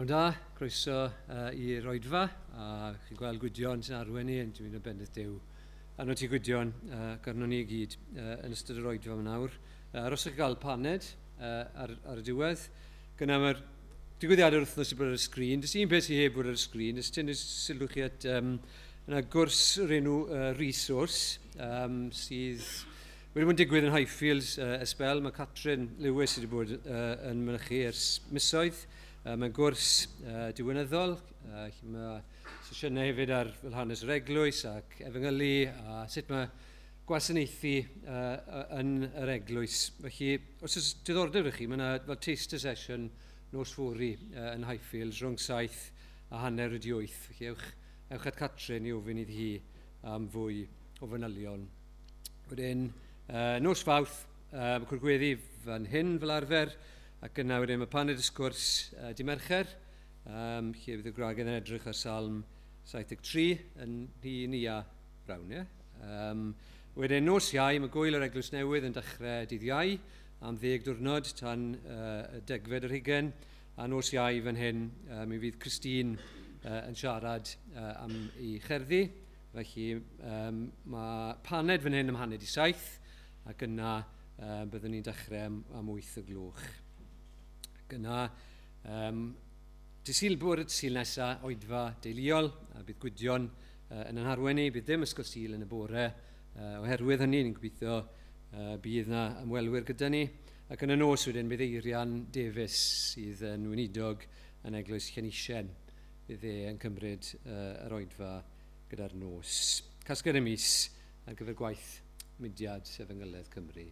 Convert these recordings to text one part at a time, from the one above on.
Pnawn da, croeso i'r oedfa, a chi'n gweld Gwydion sy'n arwain ni, yn dymuno bendith Duw. Arno ti Gwydion, ac arno ni i gyd yn ystod yr oedfa yma nawr. Aros i chi gael paned ar y diwedd. Gyna mae'r digwyddiad yr wythnos sy'n bod ar y sgrin. Does un peth sy'n heb fod ar y sgrin. Does tynnu sylw chi at yna gwrs o'r enw Resource, sydd wedi bod yn digwydd yn Highfields ers sbel. Mae Catrin Lewis wedi bod yn mynychu ers misoedd. Mae'n gwrs diwinyddol, lle mae sesiynau hefyd ar fel hanes yr eglwys ac efengylu a sut mae gwasanaethu yn yr eglwys. Felly, os oes diddordeb i chi, mae yna fel taster session nos fory yn Highfields rhwng 8:30. Felly, ewch at Catrin i ofyn iddi hi am fwy o fanylion. Wedyn, nos Fawrth, mae cwrdd gweddi fan hyn fel arfer, ac yna wedyn mae paned y sgwrs dy Mercher, lle bydd y gwragedd yn edrych ar Salm 73 yn hi Nia Brown. Ie? Wedyn nos Iau, mae gwyl yr Eglwys Newydd yn dechrau dydd Iau am 10 diwrnod tan y 20, a nos Iau fan hyn mi fydd Christine yn siarad am ei cherddi. Felly mae paned fan hyn am 6:30, ac yna byddwn ni'n dechrau am 8 y gloch. Ac yna, dydd Sul bore dydd Sul nesaf, oedfa deuluol, a bydd Gwydion yn ein harwain ni. Bydd ddim ysgol Sul yn y bore. Oherwydd hynny, ni'n gobeithio bydd yna ymwelwyr gyda ni. Ac yn y nos wedyn, bydd Eirian Davies, sydd yn weinidog yn Eglwys Llanisien. Bydd e yn cymryd yr oedfa gyda'r nos. Casgliad y mis ar gyfer gwaith mudiad Efengyledd Cymru.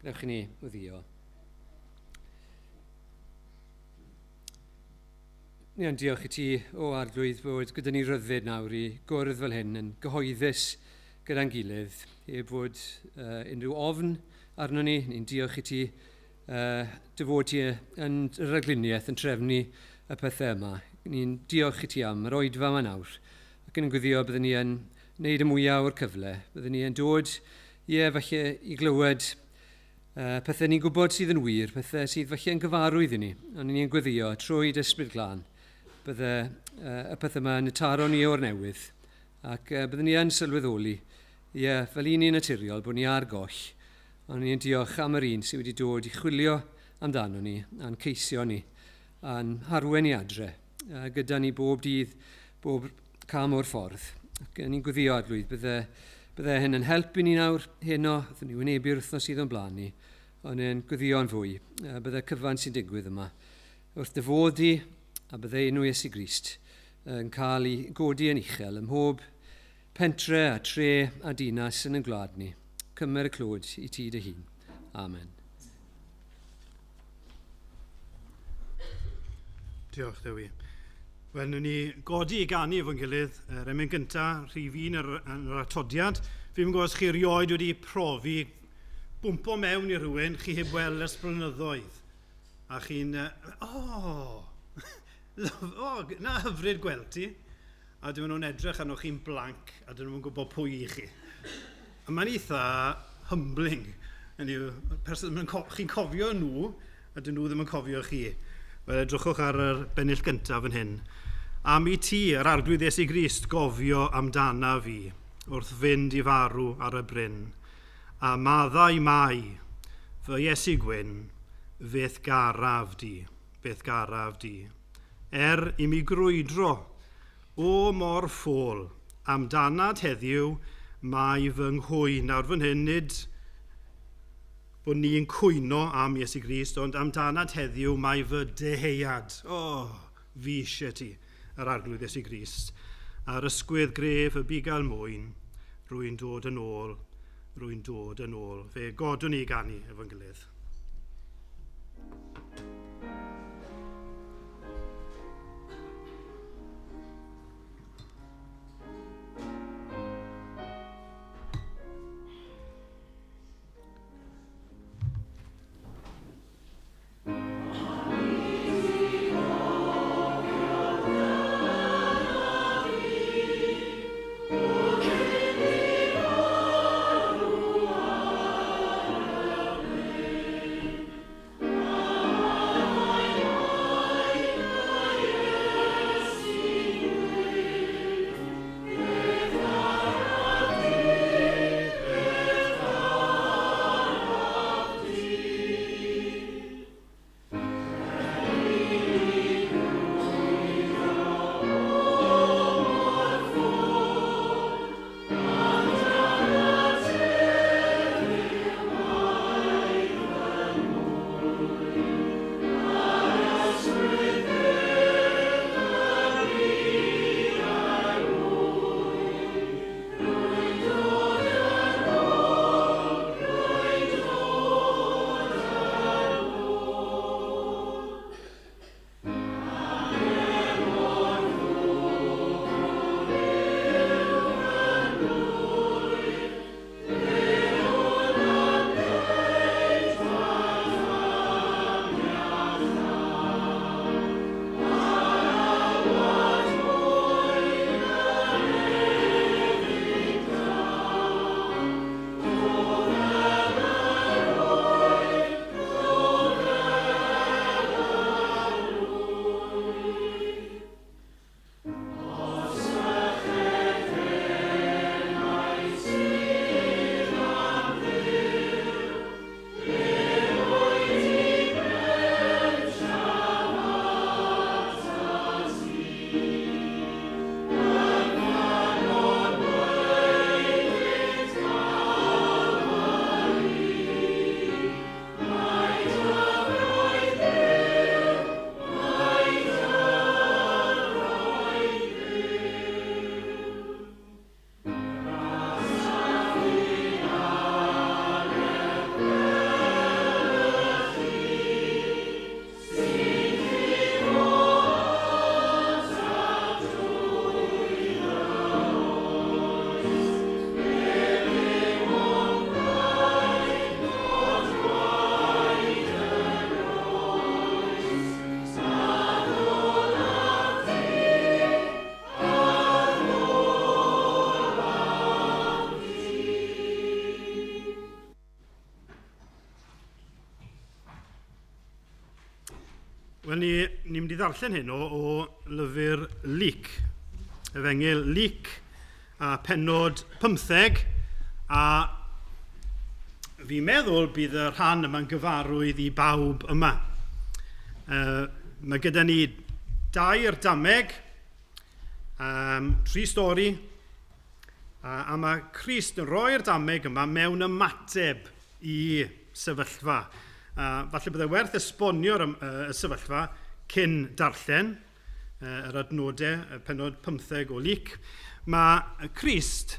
Gwnewch i ni weddïo. Ni yn diolch i ti, o Arglwydd, fod gyda ni ryddid nawr i gwrdd fel hyn yn gyhoeddus gyda'n gilydd, heb fod unrhyw ofn arno ni. Ni'n diolch i ti dy fod ti yn rhagluniaeth yn trefnu y pethau yma. Ni'n diolch i ti am yr oedfa yma nawr, ac yn gweddio byddwn ni yn wneud y mwyaf o'r cyfle. Byddwn ni yn dod, ie, falle i glywed pethau ni'n gwybod sydd yn wir, pethau sydd falle yn gyfarwydd i ni, ond ni'n gweddio trwy dy Ysbryd Glân. Bydde y pethau yma yn y taro ni o'r newydd, ac byddwn ni yn sylweddoli, ie, fel un ni'n naturiol, bod ni ar goll, ond ni'n diolch am yr un sydd wedi dod i chwilio amdano ni, a'n ceisio ni, a'n harwen ni adre, gyda ni bob dydd, bob cam o'r ffordd. Ac ni'n gweddio, Arglwydd, bydde hyn yn help i ni nawr heno, wrth ni wynebu'r wythnos sydd o'n blaen ni, ond yn gweddïo'n fwy, bydde cyfan sy'n digwydd yma. Wrth dy fodd di, a bydde enw Iesu Grist yn cael ei godi yn uchel ym mhob pentre a tre a dinas yn ein gwlad ni. Cymer y clod i ti dy hun. Amen. Diolch, Dewi. Wel, wnawn ni godi i ganu efo'n gilydd. Yr emyn gyntaf, rhif 1 yn yr atodiad. Fi'n gwybod os chi erioed wedi profi bwmpo mewn i rhywun chi heb weld ers blynyddoedd. A chi'n, oh, oh, na hyfryd gweld ti. A dyn nhw'n edrych arno chi'n blank a dyn nhw'n gwybod pwy i chi. A mae'n eitha humbling. Hynny yw, person, chi'n cofio nhw, a dyn nhw ddim yn cofio chi. Wel, edrychwch ar yr bennill gyntaf fan hyn. Am i ti, yr Arglwydd Iesu Grist, gofio amdana fi wrth fynd i farw ar y bryn. A maddau mai, fy Iesu gwyn, fe'th garaf di, fe'th garaf di. Er i mi grwydro, o mor ffôl, amdanad heddiw, mae fy nghwyn. Nawr fan hyn, nid bod ni'n cwyno am Iesu Grist, ond amdanad heddiw mae fy deheuad. O, oh, fi eisiau ti, yr Arglwydd Iesu Grist. A'r ysgwydd gref y bugail mwyn, rwy'n dod yn ôl, rwy'n dod yn ôl. Fe godwn ni ganu efo'n gilydd. Wel, ni'n mynd i ddarllen hyn o lyfr Luc. Efengyl Luc, a pennod 15, a fi'n meddwl bydd y rhan yma'n gyfarwydd i bawb yma. Mae gyda ni 2 dameg, 3 stori, a mae Crist yn rhoi'r dameg yma mewn ymateb i sefyllfa. Falle byddai werth esbonio'r y sefyllfa cyn darllen yr adnodau, y pennod 15 o Luc. Mae Crist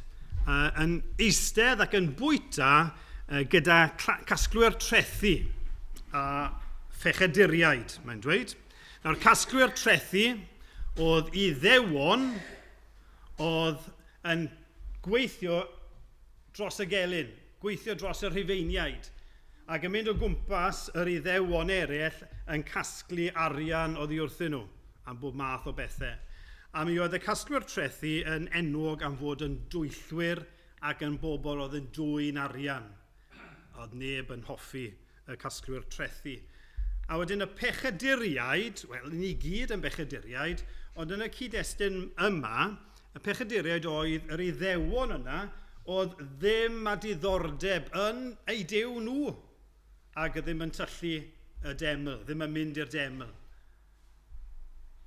yn eistedd ac yn bwyta gyda casglwyr trethi a phechaduriaid, mae'n dweud. Nawr, casglwyr trethi oedd Iddewon oedd yn gweithio dros y gelyn, gweithio dros y Rhufeiniaid, ac yn mynd o gwmpas yr Iddewon eraill yn casglu arian oddi wrthyn nhw am bob math o bethau. A mi oedd y casglwyr trethi yn enwog am fod yn dwyllwyr ac yn bobl oedd yn dwyn arian. Oedd neb yn hoffi y casglwyr trethi. A wedyn y pechaduriaid, wel, ni gyd yn bechaduriaid, ond yn y cyd-destun yma, y pechaduriaid oedd yr Iddewon yna, oedd ddim â diddordeb yn eu Duw nhw, ac ddim yn tyllu y deml, ddim yn mynd i'r deml.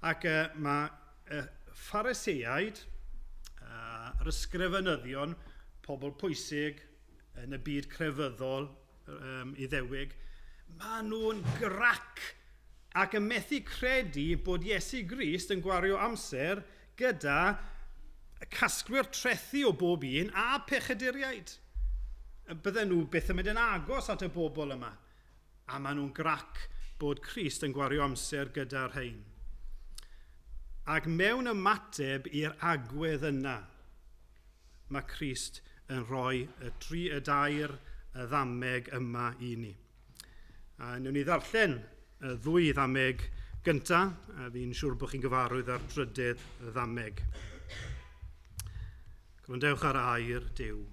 Ac mae y Phariseaid, yr ysgrifenyddion, pobl pwysig yn y byd crefyddol Iddewig, maen nhw'n grac ac yn methu credu bod Iesu Grist yn gwario amser gyda casglwyr trethi o bob un a pechaduriaid. Bydden nhw byth yn mynd yn agos at y bobl yma. A maen nhw'n grac bod Crist yn gwario amser gyda'r rhain. Ac mewn ymateb i'r agwedd yna, mae Crist yn rhoi y 3 y ddameg yma i ni. A wnawn ni ddarllen y 2 ddameg gyntaf, a fi'n siŵr bod chi'n gyfarwydd â'r 3rd ddameg. Gwrandewch ar air Duw.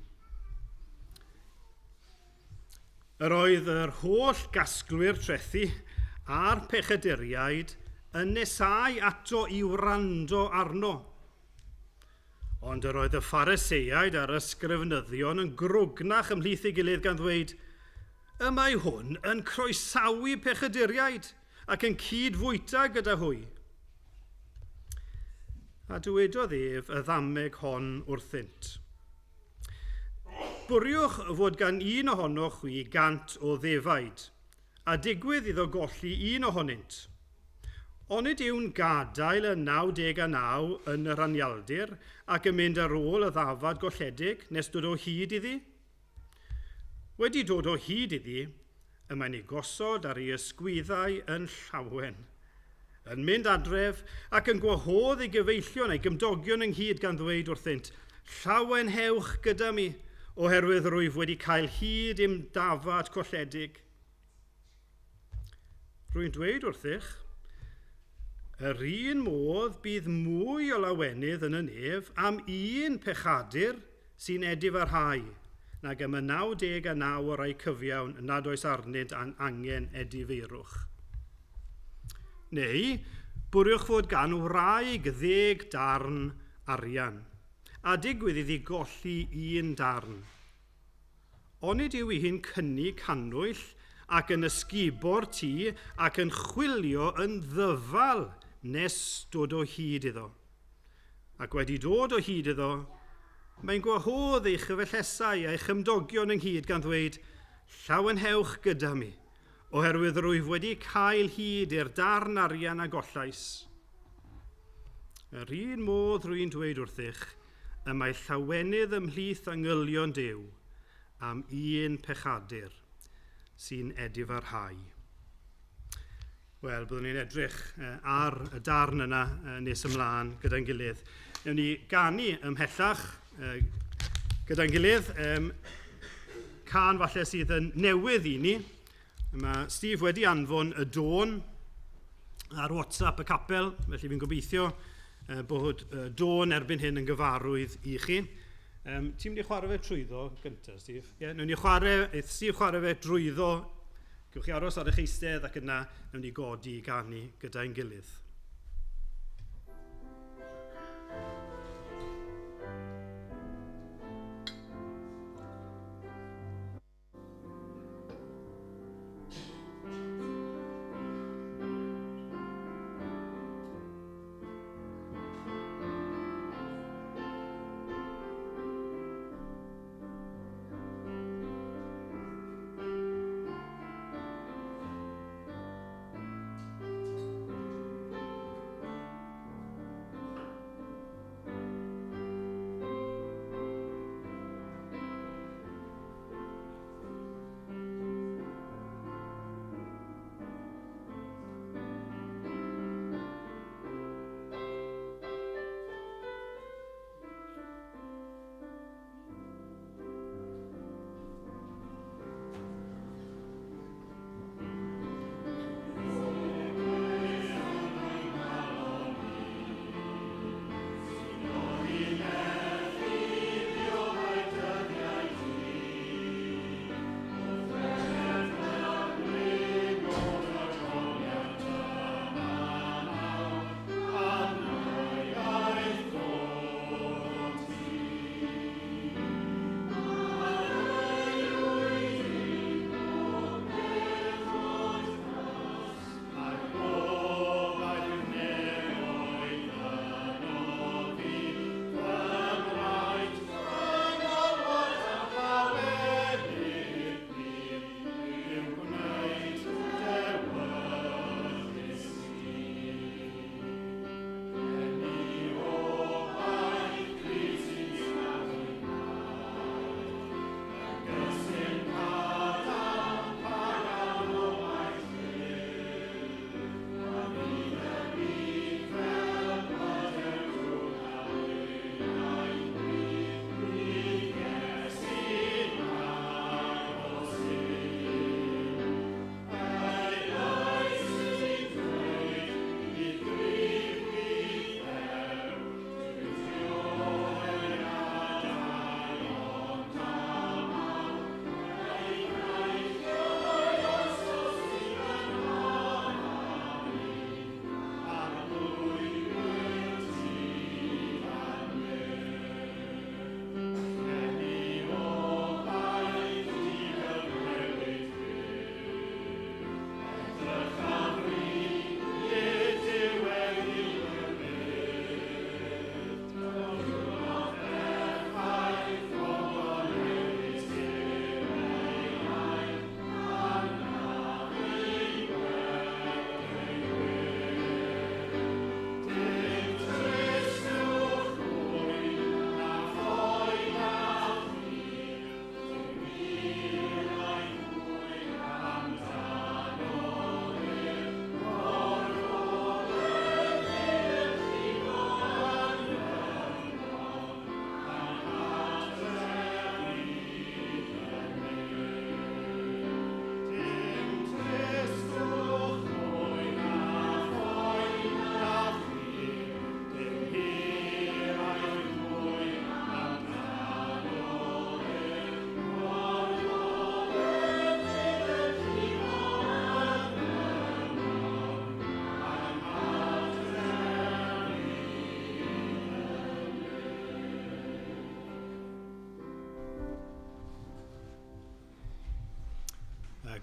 Yr oedd yr holl gasglwyr trethi a'r pechaduriaid yn nesáu ato i wrando arno. Ond yr oedd y Phariseaid a'r ysgrifenyddion yn grwgnach ymhlith ei gilydd gan ddweud, y mae hwn yn croesawu pechaduriaid ac yn cyd-fwyta gyda hwy. A dywedodd ef y ddameg hon wrthynt. Bwriwch fod gan un ohonoch chwi 100 o ddefaid, a digwydd iddo golli un ohonynt. Onid yw'n gadael y 99 yn yr anialdir ac yn mynd ar ôl y ddafad golledig nes dod o hyd iddi? Wedi dod o hyd iddi, y mae'n ei gosod ar ei ysgwyddau yn llawen, yn mynd adref ac yn gwahodd ei gyfeillion a'i gymdogion ynghyd gan ddweud wrthynt, llawenhewch gyda mi, oherwydd rwyf wedi cael hyd i'm dafad colledig. Rwy'n dweud wrthych, yr un modd bydd mwy o lawenydd yn y nef am un pechadur sy'n edifarhau, nag am y 99 o rai cyfiawn nad oes arnynt angen edifeirwch. Neu, bwriwch fod gan wraig 10 darn arian, a digwydd iddi golli un darn. Onid yw hi'n cynnu cannwyll ac yn ysgubo'r tŷ ac yn chwilio yn ddyfal nes dod o hyd iddo. Ac wedi dod o hyd iddo, mae'n gwahodd ei chyfellesau a'i chymdogion ynghyd gan ddweud, llawenhewch gyda mi, oherwydd rwyf wedi cael hyd i'r darn arian a gollais. Yr un modd rwy'n dweud wrthych, y mae llawenydd ymhlith angylion Duw am un pechadur sy'n edifarhau. Wel, byddwn ni'n edrych ar y darn yna nes ymlaen gyda'n gilydd. Newn ni ganu ymhellach gyda'n gilydd. Cân falle sydd yn newydd i ni. Mae Steve wedi anfon y dôn ar WhatsApp y capel, felly fi'n gobeithio bod dôn erbyn hyn yn gyfarwydd i chi. Ti'n mynd i chwarae fe trwyddo gyntaf, Steve? Ie, yeah, newn ni chwarae, Steve chwarae fe drwyddo Gewch chi aros ar eich eistedd ac yna wnawn ni godi i ganu gyda'n gilydd.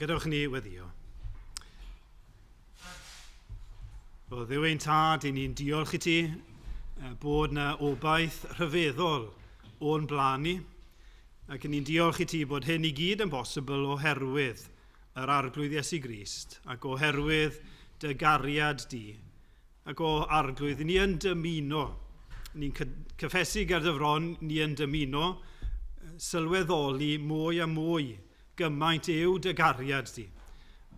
Gadewch ni weddio. O Dduw ein tad, i ni'n diolch i ti bod na obaith rhyfeddol o'n blaen ni, ac ni'n diolch i ti bod hyn i gyd yn bosibl oherwydd yr Arglwydd Iesu Grist, ac oherwydd dy gariad di, ac o Arglwydd, ni yn dymuno, ni'n cyffesu ger dy fron, ni yn dymuno sylweddoli mwy a mwy gymaint yw dy gariad di.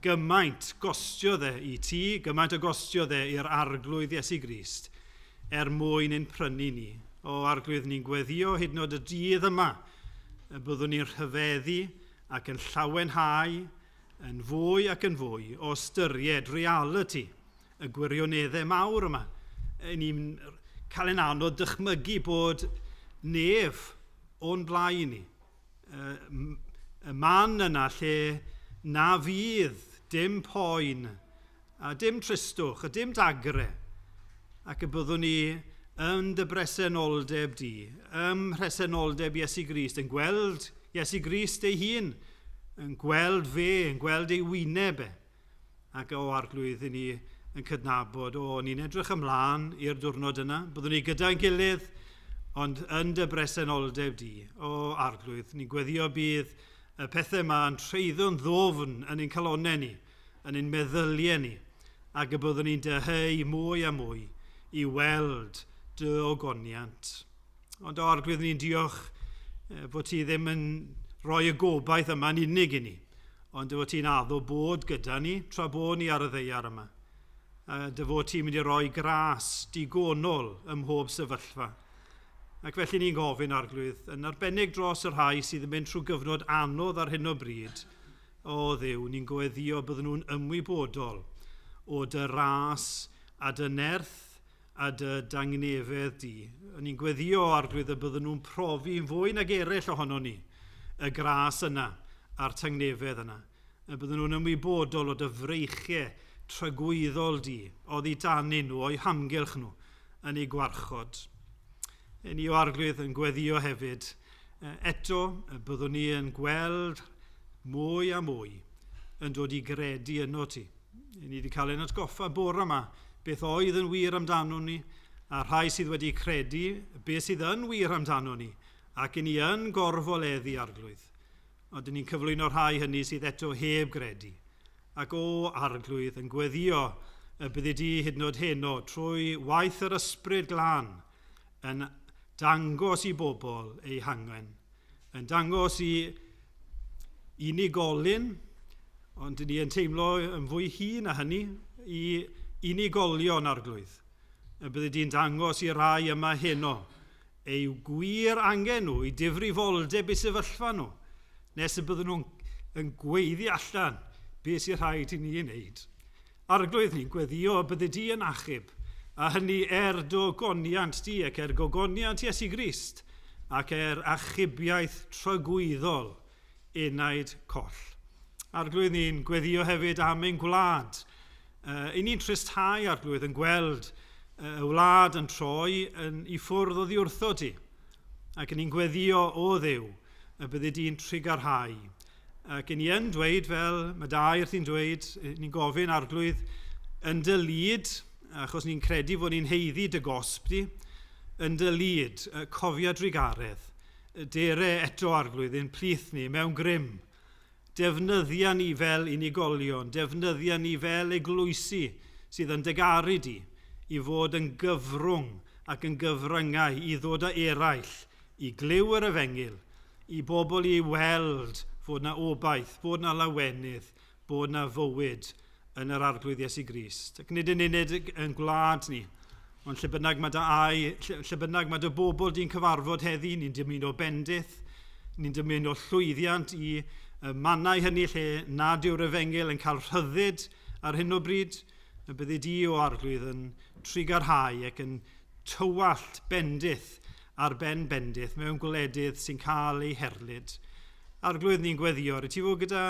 Gymaint gostiodd e i ti, gymaint o gostiodd e i'r Arglwydd Iesu Grist, er mwyn ein prynu ni. O Arglwydd, ni'n gweddio hyd yn oed y dydd yma, y byddwn ni'n rhyfeddu ac yn llawenhau yn fwy ac yn fwy o ystyried reality y gwirioneddau mawr yma. Ni'n cael ein anodd dychmygu bod nef o'n blaen ni. Y man yna lle na fydd dim poen a dim tristwch a dim dagre, ac y byddwn ni yn dy bresenoldeb di, ym mhresenoldeb Iesu Grist, yn gweld Iesu Grist ei hun, yn gweld fe, yn gweld ei wyneb e. Ac o Arglwydd, i ni yn cydnabod, o, ni'n edrych ymlaen i'r diwrnod yna. Byddwn ni gyda'n gilydd, ond yn dy bresenoldeb di, o Arglwydd, ni'n gweddio bydd y pethau yma yn treiddo'n ddofn yn ein calonnau ni, yn ein meddyliau ni, ac y byddwn ni'n dyheu mwy a mwy i weld dy ogoniant. Ond o Arglwydd, ni'n diolch fod ti ddim yn rhoi y gobaith yma'n unig i ni, ond dy fod ti'n addo bod gyda ni tra bod ni ar y ddaear yma. A dy fod ti'n mynd i roi gras digonol ym mhob sefyllfa. Ac felly ni'n gofyn, Arglwydd, yn arbennig dros y rhai sydd yn mynd trwy gyfnod anodd ar hyn o bryd, o Dduw, ni'n gweddio byddwn nhw'n ymwybodol o dy ras a dy nerth a dy dangnefedd di. Ni'n gweddio, Arglwydd, y byddwn nhw'n profi yn fwy nag eraill ohono ni y gras yna a'r tangnefedd yna. Y byddwn nhw'n ymwybodol o dy freichiau tragwyddol di, oddi danyn nhw, o'i hamgylch nhw, yn eu gwarchod. Ni o Arglwydd yn gweddio hefyd. Eto, byddwn ni yn gweld mwy a mwy yn dod i gredu yno ti. Ni wedi cael ein atgoffa bore yma beth oedd yn wir amdano ni, a rhai sydd wedi credu beth sydd yn wir amdano ni, ac i ni yn gorfoleddu, Arglwydd. Ond ni'n cyflwyno rhai hynny sydd eto heb gredu. Ac o Arglwydd yn gweddio y byddi di hyd yn oed heno trwy waith yr Ysbryd Glân yn dangos i bobl eu hangen, yn dangos i unigolyn, ond ni yn teimlo yn fwy hŷn na hynny, i unigolion, Arglwydd. Y byddi di'n dangos i rai yma heno eu gwir angen nhw, i difrifoldeb eu sefyllfa nhw, nes y bydden nhw'n yn gweiddi allan beth sy'n rhaid i ni ei wneud. Arglwydd, ni'n gweddio y byddi di yn achub, a hynny er dogoniant di ac er gogoniant Iesu Grist ac er achubiaeth tragwyddol enaid coll. Arglwydd, ni'n gweddio hefyd am ein gwlad. I ni'n tristhau, Arglwydd, yn gweld y wlad yn troi yn i ffwrdd oddi wrtho ti. Ac ni'n gweddio o Dduw y byddi di'n trugarhau. Ac ni yn dweud, fel mae Dai wrthi'n dweud, ni'n gofyn, Arglwydd, yn dy lid, achos ni'n credu fod ni'n haeddu dy gosb di, yn dy lid, cofia drugaredd, dere eto, Arglwydd, yn plith ni, mewn grym. Defnyddia ni fel unigolion, defnyddia ni fel eglwysi sydd yn dygaru di, i fod yn gyfrwng ac yn gyfryngau i ddod â eraill, i glyw yr efengyl, i bobl i weld fod na obaith, bod na lawenydd, bod na fywyd yn yr Arglwydd Iesu Grist. Ac nid yn unig yn gwlad ni, ond lle bynnag mae dy ai, lle bynnag mae dy bobl di'n cyfarfod heddi, ni'n dymuno bendith, ni'n dymuno llwyddiant i y mannau hynny lle nad yw'r efengyl yn cael rhyddid ar hyn o bryd, y byddi di o Arglwydd yn trugarhau ac yn tywallt bendith ar ben bendith mewn gwledydd sy'n cael ei herlid. Arglwydd, ni'n gweddio, rydw ti fod gyda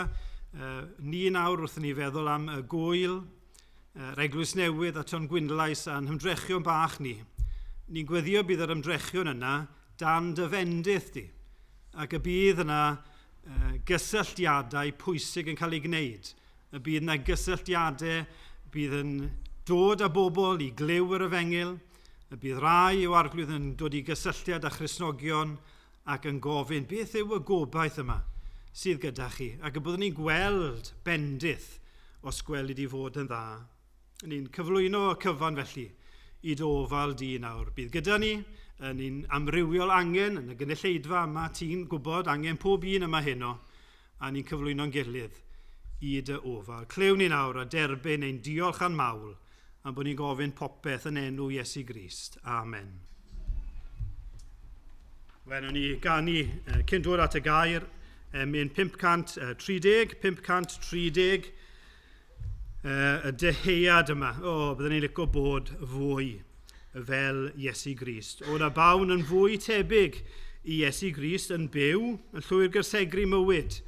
ni nawr wrth i ni feddwl am y gwyl, yr eglwys newydd a Ton Gwynlais a'n hymdrechion bach ni. Ni'n gweddio bydd yr ymdrechion yna dan dy fendith di, ac y bydd yna gysylltiadau pwysig yn cael eu gwneud. Y bydd yna gysylltiadau bydd yn dod â bobl i glyw yr efengyl, y bydd rai o Arglwydd yn dod i gysylltiad â Christnogion ac yn gofyn beth yw y gobaith yma sydd gyda chi, ac y byddwn ni'n gweld bendith os gwelid i fod yn dda. Ni'n cyflwyno y cyfan felly i dy ofal di nawr. Bydd gyda ni yn ein amrywiol angen yn y gynulleidfa yma, ti'n gwybod angen pob un yma heno, a ni'n cyflwyno'n gilydd i dy ofal. Clywn ni nawr a derbyn ein diolch a'n mawl am bod ni'n gofyn popeth yn enw Iesu Grist. Amen. Wel, wnawn ni ganu cyn dod at y gair, emyn 530, 530, y deheuad yma. O, byddwn ni'n licio bod fwy fel Iesu Grist. O, na bawn yn fwy tebyg i Iesu Grist yn byw, yn llwyr gysegru mywyd.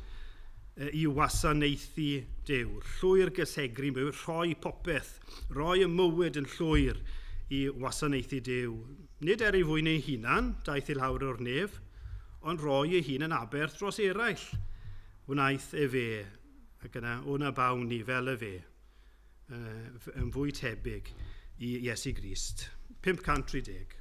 i wasanaethu Duw. Llwyr gysegru bywyd, rhoi popeth, rhoi y mywyd yn llwyr i wasanaethu Duw. Nid er ei fwyn ei hunan, daeth i lawr o'r nef, ond rhoi ei hun yn aberth dros eraill. Wnaeth e fe, ac yna, o na bawn ni fel y fe, yn fwy tebyg i Iesu Grist. 530.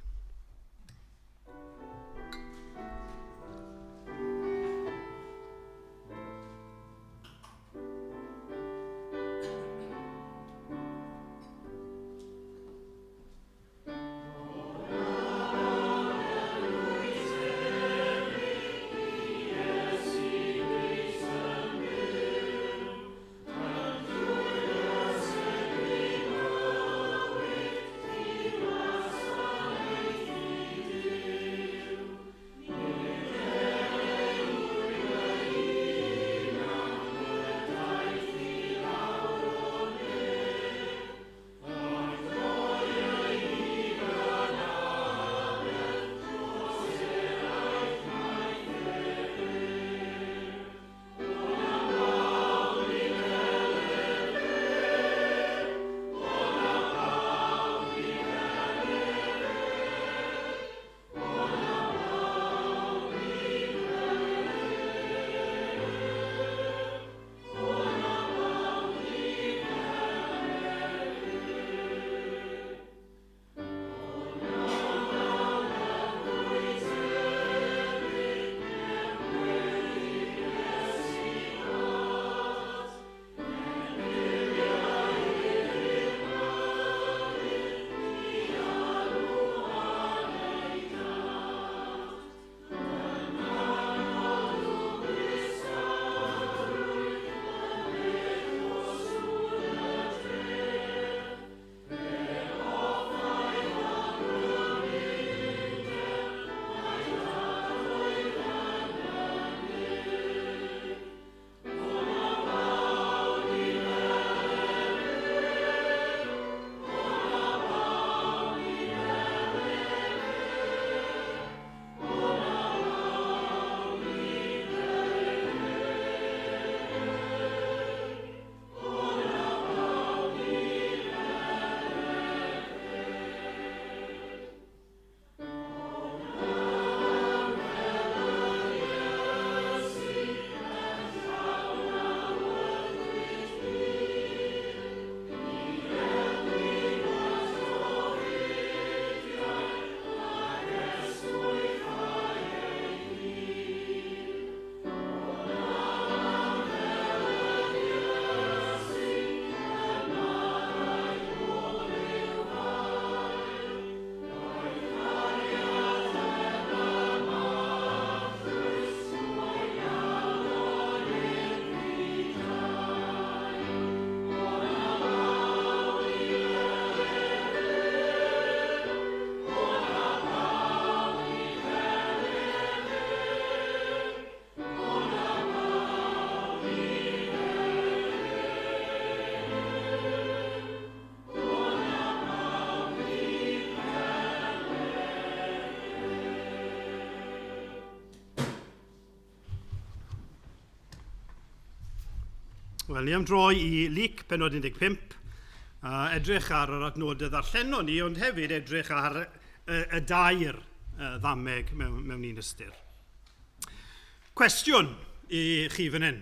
Wel, ni am droi i Luc pennod 15, a edrych ar yr adnodau ddarllenon ni, ond hefyd edrych ar y dair ddameg mewn un ystyr. Cwestiwn i chi fan hyn.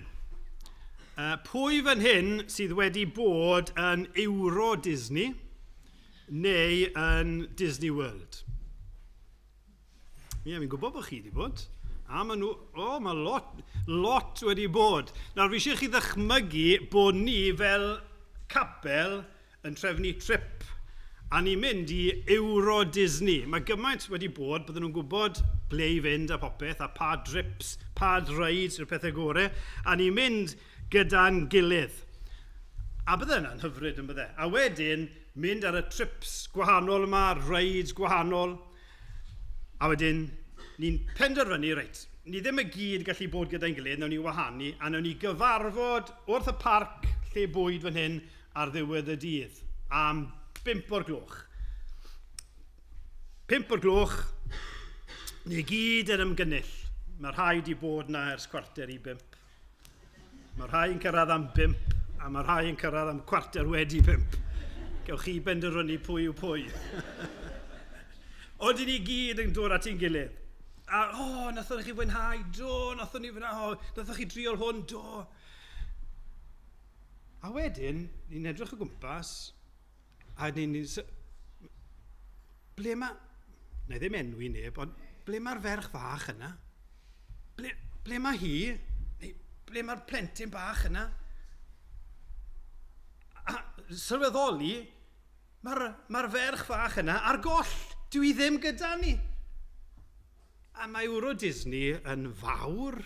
Pwy fan hyn sydd wedi bod yn Euro Disney neu yn Disney World? Ie, fi'n gwybod bod chi wedi bod. A maen nhw, o, mae lot wedi bod. Nawr, fi eisiau chi ddychmygu bod ni fel capel yn trefnu trip a ni'n mynd i Euro Disney. Mae gymaint wedi bod, bydden nhw'n gwybod ble i fynd a popeth, a pa drips, pa rides yw'r pethau gorau, a ni'n mynd gyda'n gilydd. A bydde yna'n hyfryd yn bydde. A wedyn, mynd ar y trips gwahanol yma, rides gwahanol, a wedyn, ni'n penderfynu, reit, ni ddim y gyd gallu bod gyda'n gilydd, nawn ni wahanu, a nawn ni gyfarfod wrth y parc lle bwyd fan hyn ar ddiwedd y dydd, am 5 o'r gloch. 5 o'r gloch, ni gyd yn ymgynnull. Mae rhaid i bod na ers 4:45. Mae rhai yn cyrraedd am 5, a mae rhai yn cyrraedd am 5:15. Gewch chi benderfynu pwy yw pwy. Ond i ni gyd yn dod at ein gilydd. A, o, oh, nathon chi fwynhau, do, nathon ni fwynhau, oh, nathon chi driol hwn, do. A wedyn, ni'n edrych o gwmpas, a ni'n... Ble mae... Na i ddim enwi neb, ond ble mae'r ferch fach yna? Ble mae hi? Neu ble mae'r plentyn bach yna? A sylweddoli, mae'r ferch fach yna ar goll. Dwi ddim gyda ni. A mae Euro Disney yn fawr.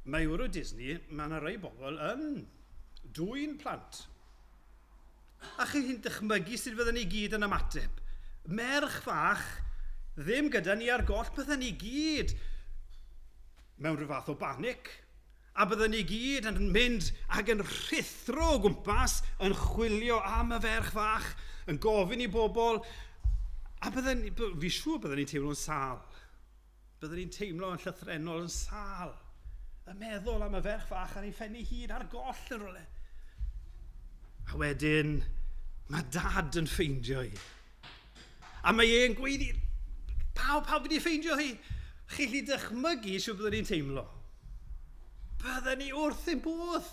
Mae Euro Disney, mae yna rai bobl yn dwyn plant. A chi'n dychmygu sut fydden ni gyd yn ymateb. Merch fach ddim gyda ni ar goll, bydden ni gyd mewn rhyw fath o banic. A bydden ni gyd yn mynd ac yn rhuthro o gwmpas, yn chwilio am y ferch fach, yn gofyn i bobl. A bydden, fi siŵr bydden ni'n teimlo'n sâl. Bydden ni'n teimlo yn llythrennol yn sâl. Y meddwl am y ferch fach ar ei phen ei hun ar goll yn rhywle. A wedyn, mae dad yn ffeindio hi. A mae e'n gweiddi, pawb wedi ffeindio hi. Chi'n gallu dychmygu sut byddwn ni'n teimlo. Bydden ni wrth ein bodd.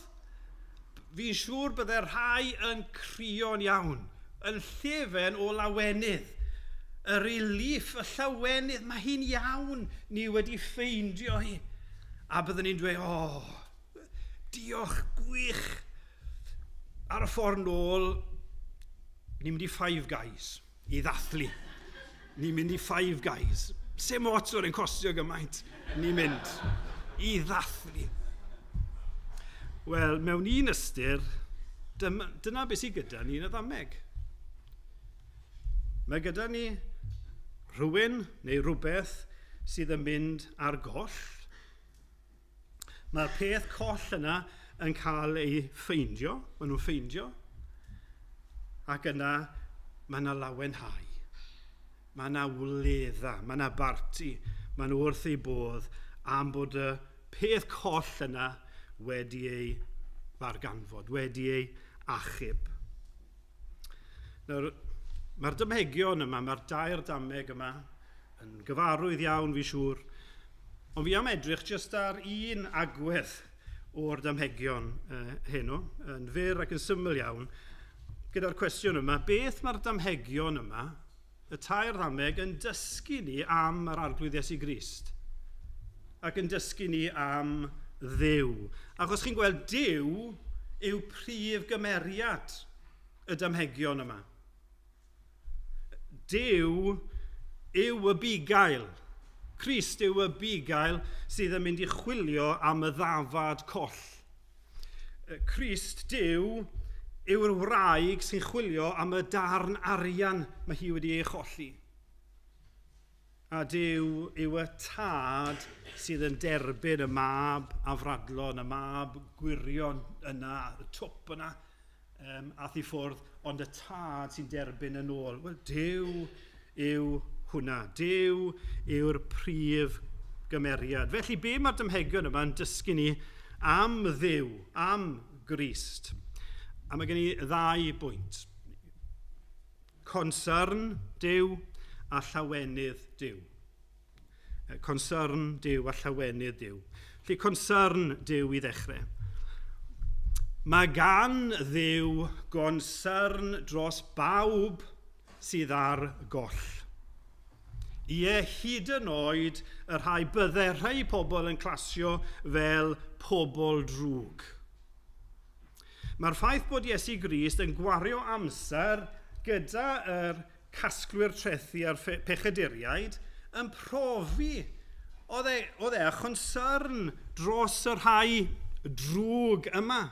Fi'n siŵr bydde rhai yn crio'n iawn, yn llefen o lawenydd. Y relief, y llawenydd, mae hi'n iawn, ni wedi ffeindio hi. A bydden ni'n dweud, o, oh, diolch, gwych. Ar y ffordd nôl, ni'n mynd i Five Guys i ddathlu. Ni'n mynd i Five Guys. Sdim ots o'r yn costio gymaint. Ni'n mynd i ddathlu. Wel, mewn un ystyr, dyna beth sydd gyda ni yn y ddameg. Mae gyda ni rhywun neu rhywbeth sydd yn mynd ar goll. Mae'r peth coll yna yn cael ei ffeindio, maen nhw'n ffeindio, ac yna mae yna lawenhau. Mae yna wledda, mae yna barti, maen nhw wrth eu bodd am bod y peth coll yna wedi ei ddarganfod, wedi ei achub. Nawr, mae'r damhegion yma, mae'r dair dameg yma, yn gyfarwydd iawn fi siŵr, ond fi am edrych jyst ar un agwedd o'r damhegion heno, yn fyr ac yn syml iawn, gyda'r cwestiwn yma, beth mae'r damhegion yma, y tair ddameg, yn dysgu ni am yr Arglwydd Iesu Grist, ac yn dysgu ni am Dduw. Achos chi'n gweld, Duw yw prif gymeriad y damhegion yma. Duw yw y bugail. Crist yw y bugail sydd yn mynd i chwilio am y ddafad coll. Crist, Duw, yw'r wraig sy'n chwilio am y darn arian mae hi wedi ei cholli. A Duw yw y tad sydd yn derbyn y mab afradlon, y mab gwirion yna, y twp yna, ath i ffwrdd, ond y tad sy'n derbyn yn ôl. Wel, Duw yw hwnna. Duw yw'r prif gymeriad. Felly, be mae'r damhegion yma yn dysgu ni am Dduw, am Grist? A mae gen i ddau bwynt. Concern Duw a llawenydd Duw. Concern Duw a llawenydd Duw. Felly, concern Duw i ddechrau. Mae gan Dduw gonsern dros bawb sydd ar goll. Ie, hyd yn oed y rhai bydde rhai pobl yn clasio fel pobl drwg. Mae'r ffaith bod Iesu Grist yn gwario amser gyda yr casglwyr trethi a'r pechaduriaid yn profi oedd e a chonsern dros y rhai drwg yma.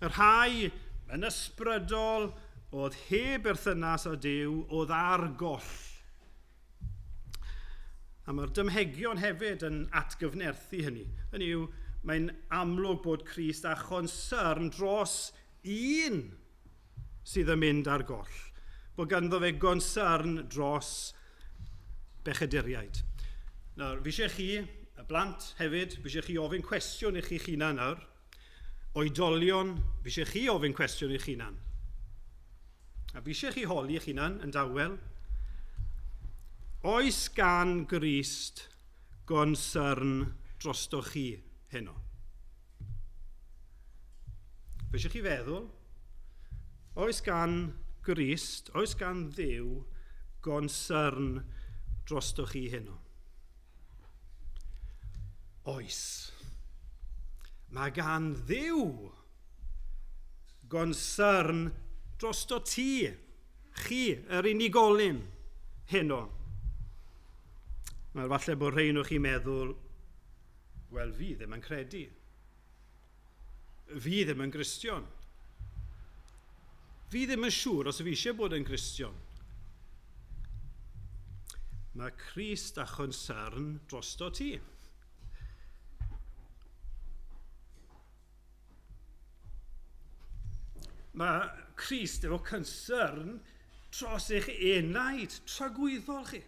Y rhai yn ysbrydol oedd heb berthynas â Duw, oedd ar goll. A mae'r dymhegion hefyd yn atgyfnerthu hynny. Hynny yw, mae'n amlwg bod Crist â chonsern dros un sydd yn mynd ar goll. Bod ganddo fe gonsern dros bechaduriaid. Nawr, fi eisiau chi, y Blant hefyd, fi eisiau chi ofyn cwestiwn i chi'ch hunan nawr. Oedolion, fi eisiau chi ofyn cwestiwn i'ch hunan. A fi eisiau chi holi eich hunan yn dawel. Oes gan Grist gonsyrn drosto chi heno? Fi eisiau chi feddwl, oes gan Grist, oes gan Dduw gonsyrn drosto chi heno? Oes. Mae gan Dduw gonsyrn drosto ti, chi, yr unigolyn, heno. Mae'r falle bod rhain o chi'n meddwl, wel, fi ddim yn credu. Fi ddim yn Gristion. Fi ddim yn siŵr os fi eisiau bod yn Gristion. Mae Crist a chonsern drosto ti. Mae Crist efo concern dros eich enaid tragwyddol chi.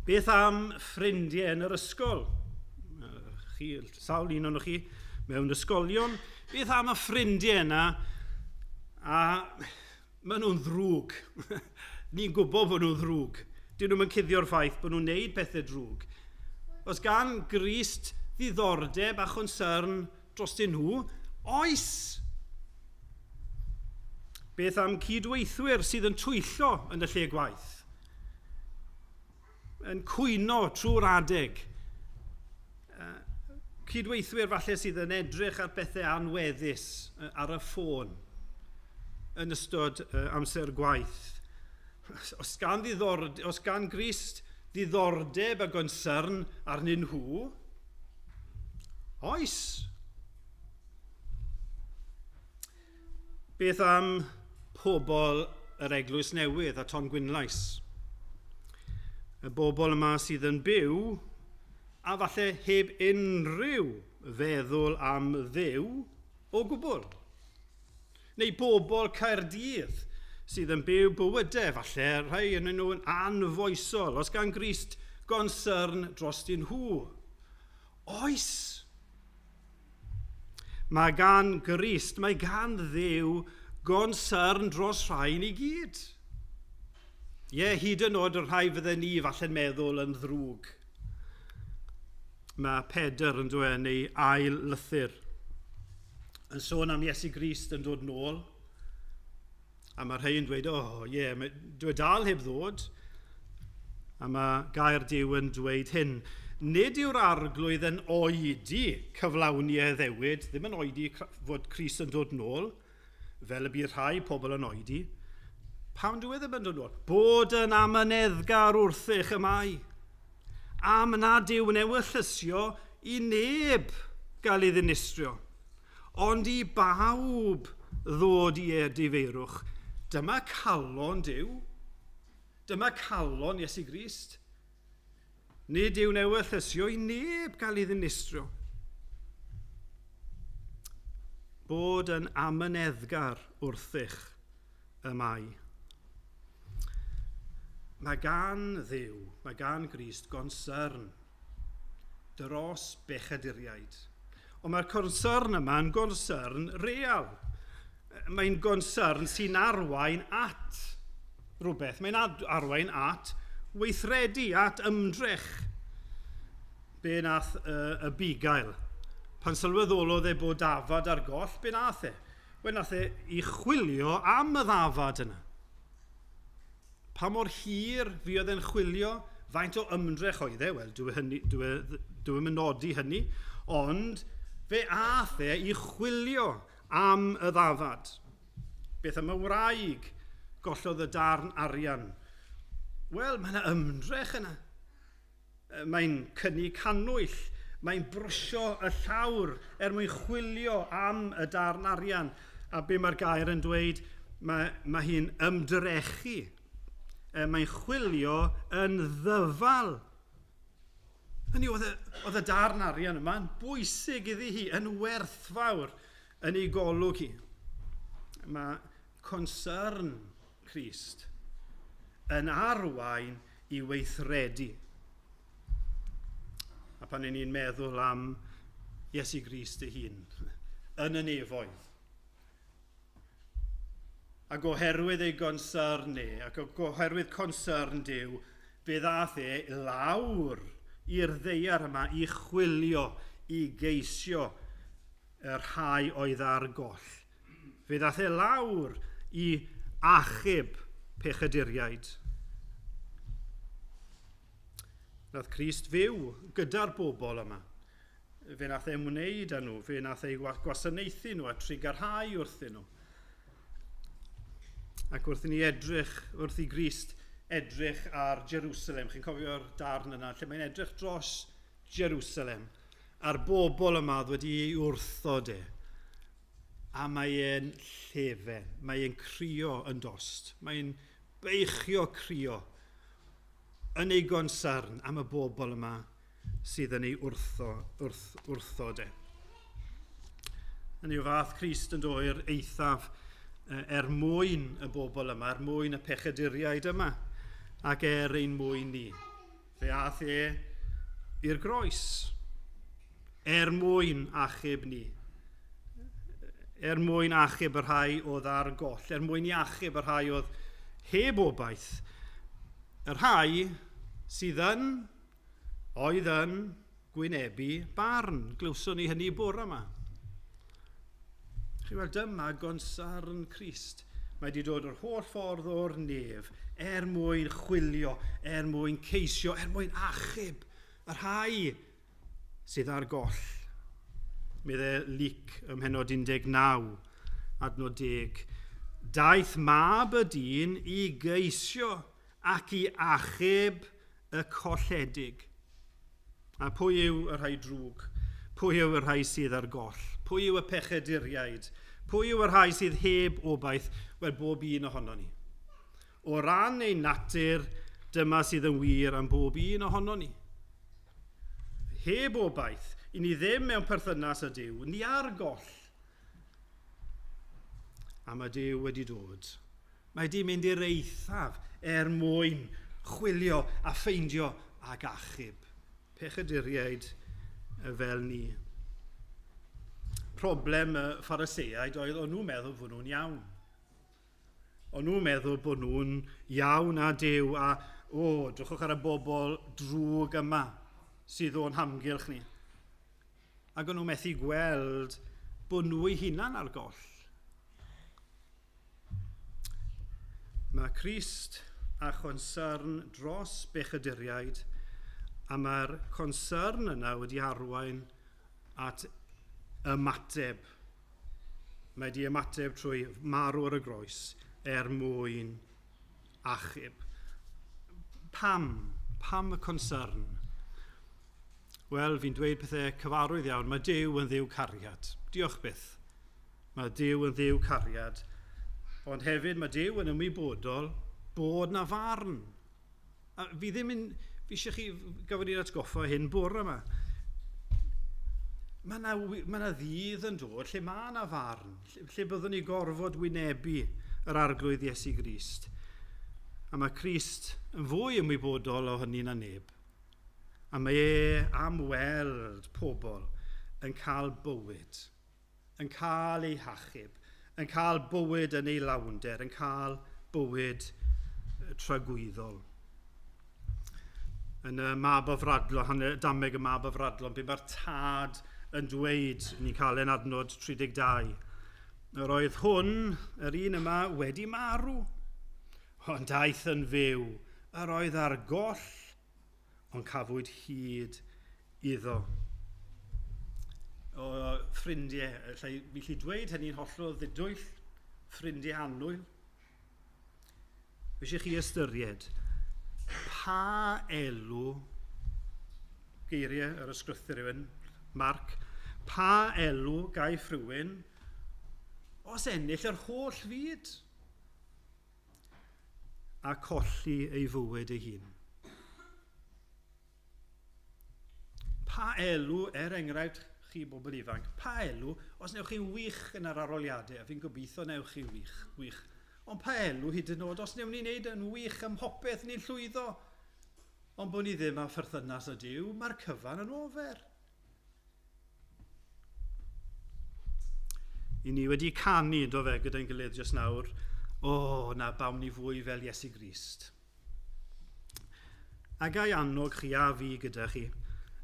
Beth am ffrindiau yn yr ysgol? Chi, sawl un o'n chi mewn ysgolion. Beth am y ffrindiau yna? A maen nhw'n ddrwg. Ni'n gwybod bod nhw'n ddrwg. Dyn nhw'n cuddio'r ffaith bod nhw'n neud pethau drwg. Os gan Grist ddiddordeb a chonsern drostyn nhw, oes! Beth am cydweithwyr sydd yn twyllo yn y lle gwaith? Yn cwyno trwy'r adeg. Cydweithwyr falle sydd yn edrych ar bethau anweddus ar y ffôn yn ystod amser gwaith. Os gan Grist ddiddordeb a gonsern arnyn nhw, oes. Beth am pobl yr Eglwys Newydd a Tongwynlais? Y bobl yma sydd yn byw a falle heb unrhyw feddwl am Dduw o gwbl. Neu bobl Caerdydd sydd yn byw bywydau, falle rhai yn nhw'n anfoesol, os gan Grist gonsern drostyn nhw. Oes! Mae gan Grist, mae gan Dduw gonsern dros rhain i gyd. Ie, hyd yn oed y rhai fydden ni falle'n meddwl yn ddrwg. Mae Pedr yn dweud yn ei ail lythyr yn sôn am Iesu Grist yn dod nôl. A mae rhai yn dweud, o, ie, dwi dal heb ddod. A mae gair Duw yn dweud hyn. Nid yw'r arglwydd yn oedi cyflawni ei addewid, ddim yn oedi fod Crist yn dod nôl, fel y bydd rhai pobl yn oedi. Pam dwi ddim yn dod nôl? Bod yn amyneddgar wrthych y mae. Am nad yw'n ewyllysio i neb gael ei ddinistrio, ond i bawb ddod i edifeirwch. Dyma calon Duw. Dyma calon Iesu Grist. Nid yw'n ewyllysio i neb gael ei ddinistrio. Bod yn amyneddgar wrthych y mae. Mae gan Dduw, mae gan Grist gonsern dros bechaduriaid. Ond mae'r concern yma'n gonsern real. Mae'n gonsern sy'n arwain at rhywbeth. Mae'n arwain at weithredu, at ymdrech. Be nath y bugail? Pan sylweddolodd e bod dafad ar goll, be nath e? Wel, nath e i chwilio am y ddafad yna. Pa mor hir fuodd e'n chwilio, faint o ymdrech oedd e? Wel, dwi ddim yn nodi hynny, ond fe ath e i chwilio am y ddafad. Beth am y wraig gollodd y darn arian? Wel, mae yna ymdrech yna. Mae'n cynnu cannwyll, mae'n brwsio y llawr er mwyn chwilio am y darn arian. A be mae'r gair yn dweud, mae hi'n ymdrechu. Mae'n chwilio yn ddyfal. Hynny oedd y darn arian yma'n bwysig iddi hi, yn werthfawr yn ei golwg hi. Mae concern Crist yn arwain i weithredu. A pan ni'n meddwl am Iesu Grist ei hun, yn y nefoedd. Ac oherwydd ei gonsern e, ac oherwydd consern Duw, fe ddath e lawr i'r ddaear yma i chwilio, i geisio y rhai oedd ar goll. Fe ddath e lawr i achub pechaduriaid. Nath Crist fyw gyda'r bobl yma. Fe nath e ymwneud â nhw, fe nath ei gwasanaethu nhw a trugarhau wrthyn nhw. Ac wrth i ni edrych, wrth i Grist edrych ar Jerusalem, chi'n cofio'r darn yna, lle mae'n edrych dros Jerusalem, a'r bobl yma oedd wedi ei wrthod e. A mae e'n llefen, mae e'n crio yn dost, mae'n beichio crio yn ei gonsarn am y bobl yma sydd yn ei wrthod e. Yn ei fath Crist yn dod i'r eithaf er mwyn y bobl yma, er mwyn y pechaduriaid yma, ac er ein mwyn ni. Fe ath e i'r groes, er mwyn achub ni. Er mwyn achub y rhai oedd ar goll, er mwyn i achub y rhai oedd heb obaith. Y rhai sydd yn, oedd yn gwynebu barn. Glywson ni hynny bore yma. Chi'n weld, dyma gonsarn Crist. Mae wedi dod yr holl ffordd o'r nef er mwyn chwilio, er mwyn ceisio, er mwyn achub y rhai sydd ar goll. Meddai Luc ym mhennod 19, adnod 10. Daeth mab y dyn i geisio ac i achub y colledig. A pwy yw y rhai drwg? Pwy yw y rhai sydd ar goll? Pwy yw y pechaduriaid? Pwy yw y rhai sydd heb obaith? Wel, bob un ohono ni. O ran ein natur, dyma sydd yn wir am bob un ohono ni. Heb obaith, i ni ddim mewn perthynas â Duw, ni ar goll. A mae Duw wedi dod. Mae wedi mynd i'r eithaf er mwyn chwilio a ffeindio ac achub pechaduriaid fel ni. Problem y Phariseaid oedd o'n nhw'n meddwl fod nhw'n iawn. O'n nhw'n meddwl bod nhw'n iawn â Duw a, o, drychwch ar y bobl drwg yma sydd o'n hamgylch ni. Ac o'n nhw'n methu gweld bod nhw eu hunan ar goll. Mae Crist a chonsern dros bechaduriaid, a mae'r concern yna wedi arwain at ymateb. Mae wedi ymateb trwy marw ar y groes er mwyn achub. Pam? Pam y concern? Wel, fi'n dweud pethau cyfarwydd iawn. Mae Duw yn Dduw cariad. Diolch byth. Mae Duw yn Dduw cariad. Ond hefyd mae Duw yn ymwybodol bod na farn. A fi ddim yn... Fi eisiau chi gofyn i'n atgoffa hyn bore yma. Mae yna ddydd yn dod lle mae yna farn, lle byddwn ni gorfod wynebu yr Arglwydd Iesu Grist. A mae Crist yn fwy ymwybodol o hynny na neb. A mae e am weld pobl yn cael bywyd, yn cael ei hachub, yn cael bywyd yn ei lawnder, yn cael bywyd tragwyddol. Yn y Mab o Fradlon, dameg y Mab o Fradlon, be mae'r tad yn dweud, ni'n cael ein adnod 32. Yr oedd hwn, yr un yma, wedi marw, ond daeth yn fyw. Yr oedd ar goll, ond cafwyd hyd iddo. O ffrindiau, fi gallu dweud hynny'n hollol ddidwyll, ffrindiau annwyl. Fi eisiau chi ystyried pa elw, geiriau yr ysgrythur yw hyn, Mark, pa elw gaiff rhywun os ennill yr holl fyd a colli ei fywyd ei hun. Pa elw, er enghraifft chi bobl ifanc, pa elw, os newch chi'n wych yn yr arholiadau, a fi'n gobeithio newch chi'n wych, ond pa elw hyd yn oed, os newn ni wneud yn wych ym mhopeth ni'n llwyddo, Ond bod ni ddim â pherthynas â Duw, mae'r cyfan yn ofer. I ni wedi canu, do fe, gyda'n gilydd jyst nawr, o, na bawn ni fwy fel Iesu Grist. A gai annog chi a fi gyda chi,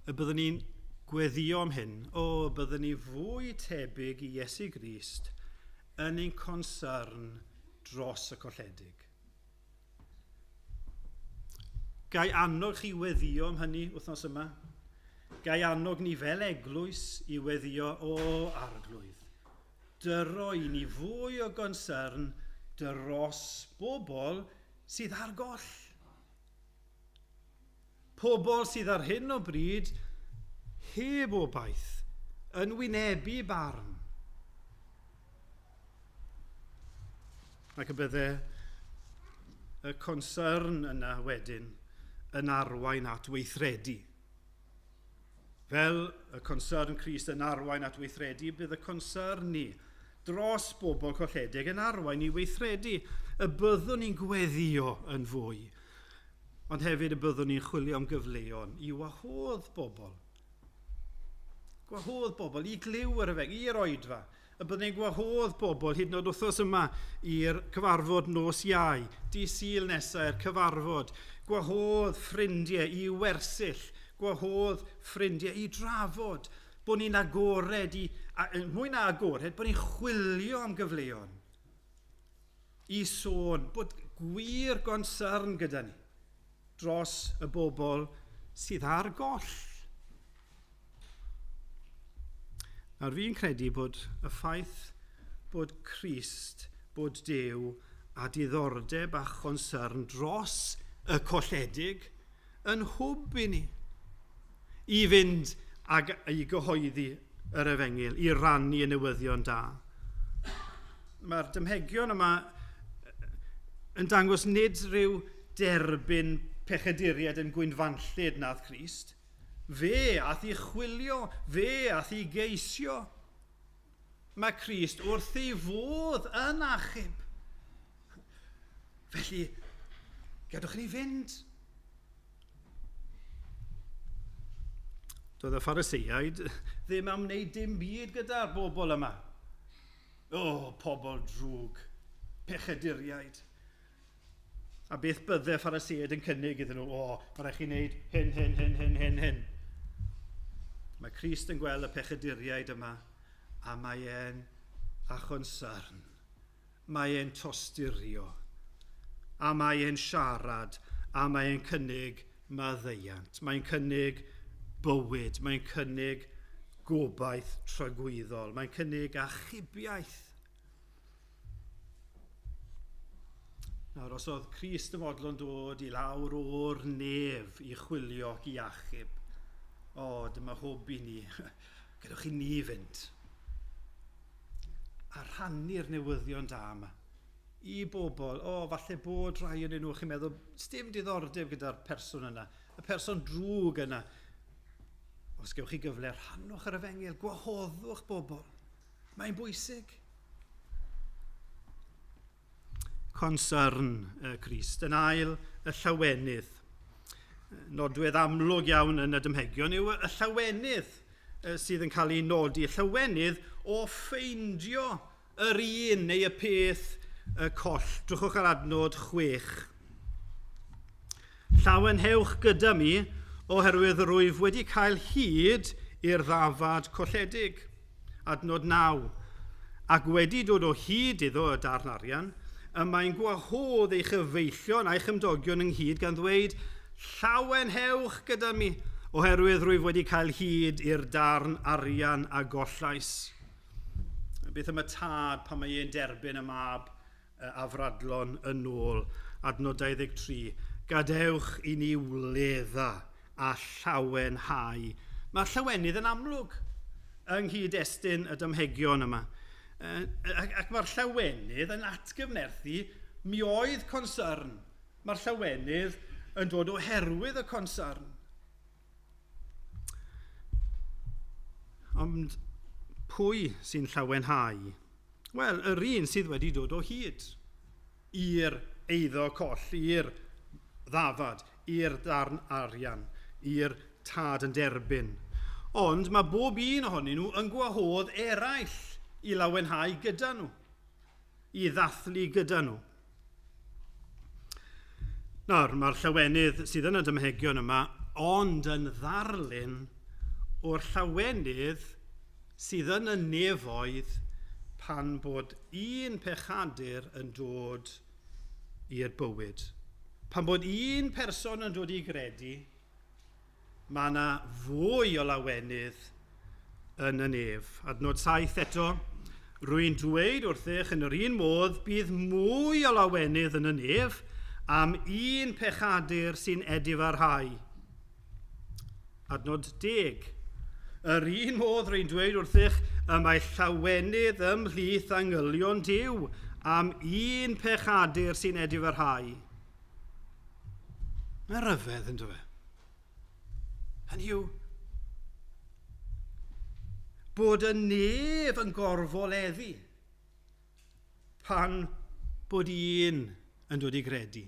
y byddwn ni'n gweddio am hyn, o, byddwn ni fwy tebyg i Iesu Grist yn ein concern dros y colledig. Gai annog chi weddio am hynny wythnos yma? Gai annog ni fel eglwys i weddio o arglwydd. Dyro i ni fwy o gonsern dros bobl sydd ar goll. Pobl sydd ar hyn o bryd heb obaith, yn wynebu barn. Ac y bydde y concern yna wedyn yn arwain at weithredu. Fel y concern Crist yn arwain at weithredu, bydd y concern ni dros bobl colledig yn arwain i weithredu. Y byddwn ni'n gweddio yn fwy, ond hefyd y byddwn ni'n chwilio am gyfleon i wahodd bobl. Gwahodd bobl i glyw yr efeng, i'r oedfa. Y byddwn ni'n gwahodd bobl hyd yn oed wythnos yma i'r cyfarfod nos Iau, di Sul nesaf i'r cyfarfod. Gwahodd ffrindiau i wersyll, gwahodd ffrindiau i drafod, bod ni'n agored i, a, mwy na agored, bod ni'n chwilio am gyfleon i sôn bod gwir gonsern gyda ni dros y bobl sydd ar goll. Nawr fi'n credu bod y ffaith bod Crist, bod Duw a diddordeb a chonsern dros y colledig yn hwb i ni i fynd ag i gyhoeddi yr efengyl, i rannu y newyddion da. Mae'r dymhegion yma yn dangos nid rhyw derbyn pechaduriaid yn gwynfanllyd nath Crist. Fe ath i chwilio, fe ath i geisio. Mae Crist wrth ei fodd yn achub. Felly, gadwch ni fynd. Doedd y Phariseiaid ddim am wneud dim byd gyda'r bobl yma. O, pobl drwg, pechaduriaid. A beth bydde Phariseiaid yn cynnig iddyn nhw? O, mae rhaid chi wneud hyn, hyn, hyn, hyn, hyn, hyn. Mae Crist yn gweld y pechaduriaid yma a mae e'n a chonsern. Mae e'n tosturio, a mae e'n siarad, a mae e'n cynnig maddeuant. Mae'n cynnig bywyd, mae'n cynnig gobaith tragwyddol, mae'n cynnig achubiaeth. Nawr, os oedd Crist yn fodlon dod i lawr o'r nef i chwilio ac i achub, o, dyma hwb i ni. Gadewch i ni fynd. A rhannu'r newyddion da yma i bobl. O, falle bod rhai yn nhw, chi'n meddwl, sdim diddordeb gyda'r person yna, y person drwg yna. Os gewch chi gyfle, rhannwch yr efengyl, gwahoddwch bobl. Mae'n bwysig. Concern y Crist. Yn ail, y llawenydd. Nodwedd amlwg iawn yn y dymhegion yw y llawenydd sydd yn cael ei nodi. Y llawenydd o ffeindio yr un neu y peth y coll. Drychwch ar adnod 6. Llawenhewch gyda mi, oherwydd rwyf wedi cael hyd i'r ddafad colledig. Adnod 9. Ac wedi dod o hyd iddo y darn arian, y mae'n gwahodd ei chyfeillion a'i chymdogion ynghyd gan ddweud, Llawenhewch gyda mi, oherwydd rwyf wedi cael hyd i'r darn arian a gollais. Beth am y tad pan mae e'n derbyn y mab afradlon yn ôl? Adnod 23. Gadewch i ni wledda a llawenhau. Mae'r llawenydd yn amlwg yng nghyd-destun y damhegion yma. Ac mae'r llawenydd yn atgyfnerthu mi oedd concern. Mae'r llawenydd yn dod oherwydd y concern. Ond pwy sy'n llawenhau? Wel, yr un sydd wedi dod o hyd i'r eiddo coll, i'r ddafad, i'r darn arian, i'r tad yn derbyn. Ond mae bob un ohonyn nhw yn gwahodd eraill i lawenhau gyda nhw, i ddathlu gyda nhw. Nawr, mae'r llawenydd sydd yn y damhegion yma ond yn ddarlun o'r llawenydd sydd yn y nefoedd pan bod un pechadur yn dod i'r bywyd. Pan bod un person yn dod i gredu, mae yna fwy o lawenydd yn y nef. Adnod 7 eto, rwy'n dweud wrthych yn yr un modd bydd mwy o lawenydd yn y nef am un pechadur sy'n edifarhau. Adnod 10. Yr un modd rwy'n dweud wrthych y mae llawenydd ymhlith angylion Duw am un pechadur sy'n edifarhau. Mae'n rhyfedd yn dweud. Hynny yw, bod y nef yn gorfoleddu pan bod un yn dod i gredu.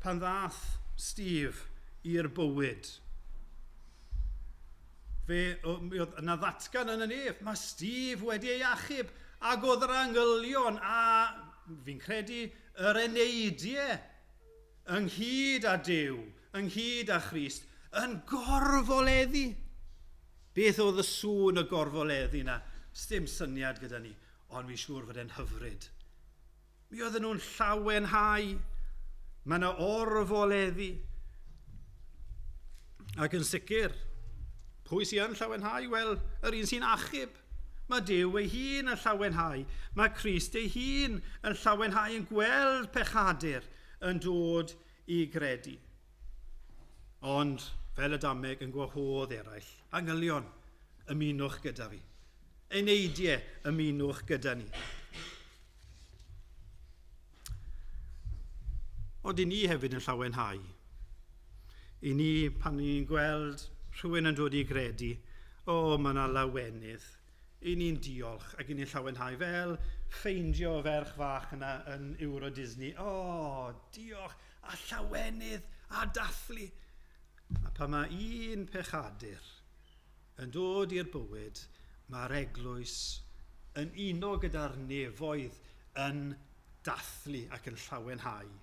Pan ddath Steve i'r bywyd, fe oedd yna ddatgan yn y nef, mae Steve wedi ei achub, ac oedd yr angylion a, fi'n credu, yr eneidiau ynghyd â Duw, ynghyd â Christ, yn gorfoleddu. Beth oedd y sŵn y gorfoleddu yna? Sdim syniad gyda ni, ond fi'n siŵr fod e'n hyfryd. Mi oedden nhw'n llawenhau. Mae yna orfoleddu. Ac yn sicr, pwy sy'n yn llawenhau? Wel, yr un sy'n achub. Mae Duw ei hun yn llawenhau. Mae Crist ei hun yn llawenhau yn gweld pechadur yn dod i gredu. Ond, fel y dameg, yn gwahodd eraill, angylion, ymunwch gyda fi. Eneidiau, ymunwch gyda ni. Ond i ni hefyd yn llawenhau. I ni, pan ni'n gweld rhywun yn dod i gredu, o, mae yna lawenydd. I ni'n diolch ac i ni'n llawenhau fel ffeindio ferch fach yna yn Euro Disney. O, diolch a llawenydd a dathlu. A pan mae un pechadur yn dod i'r bywyd, mae'r eglwys yn uno gyda'r nefoedd yn dathlu ac yn llawenhau.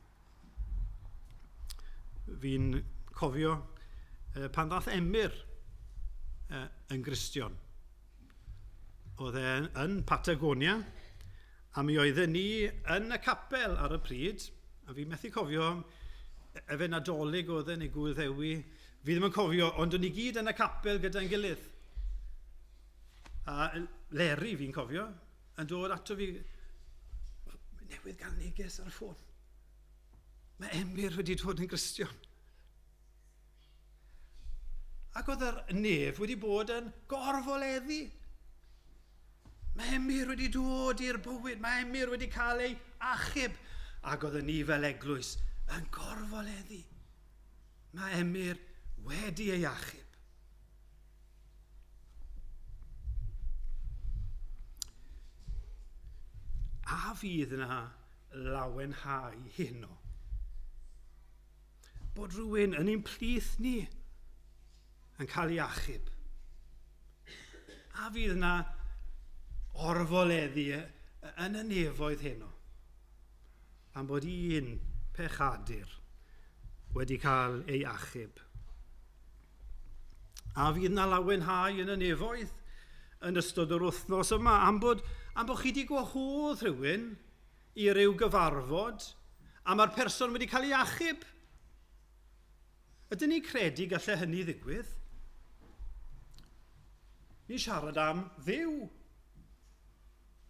Fi'n cofio pan ddath Emyr yn Gristion. Oedd e yn Patagonia, a mi oedden ni yn y capel ar y pryd, a fi'n methu cofio, efe Nadolig oedd e neu Gŵyl Ddewi, fi ddim yn cofio, ond o'n ni gyd yn y capel gyda'n gilydd. A Leri, fi'n cofio, yn dod ato fi, newydd gael neges ar y ffôn. Mae Emyr wedi dod yn Gristion. Ac oedd yr nef wedi bod yn gorfoleddu. Mae Emyr wedi dod i'r bywyd, mae Emyr wedi cael ei achub. Ac oedd y ni fel eglwys yn gorfoleddu. Mae Emyr wedi ei achub. A fydd yna lawenhau heno? Bod rhywun yn ein plith ni yn cael ei achub. A fydd yna orfoleddu yn y nefoedd heno am bod un pechadur wedi cael ei achub. A fydd yna lawenhau yn y nefoedd yn ystod yr wythnos yma am bod chi wedi gwahodd rhywun i ryw gyfarfod a mae'r person wedi cael ei achub. Ydyn ni'n credu gallai hynny ddigwydd? Ni'n siarad am Dduw.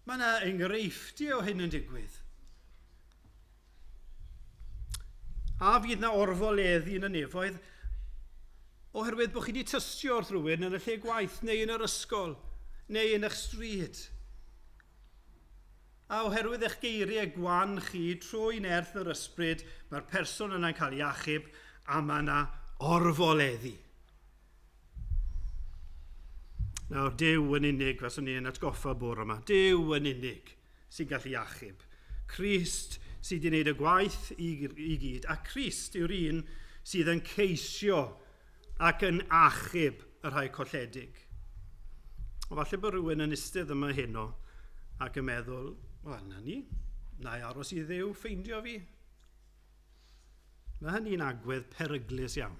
Mae yna enghreifftiau o hyn yn digwydd. A fydd yna orfoleddu yn y nefoedd oherwydd bod chi wedi tystio wrth rhywun yn y lle gwaith neu yn yr ysgol neu yn eich stryd. A oherwydd eich geiriau gwan chi trwy nerth yr ysbryd, mae'r person yna'n cael ei achub a mae yna orfoleddu. Nawr, Duw yn unig, faswn ni yn atgoffa bore yma, Duw yn unig sy'n gallu achub. Crist sydd wedi gwneud y gwaith i, i gyd, a Crist yw'r un sydd yn ceisio ac yn achub y rhai colledig. O falle bod rhywun yn eistedd yma heno ac yn meddwl, wel, na ni, na i aros i Dduw ffeindio fi. Mae hynny'n agwedd peryglus iawn.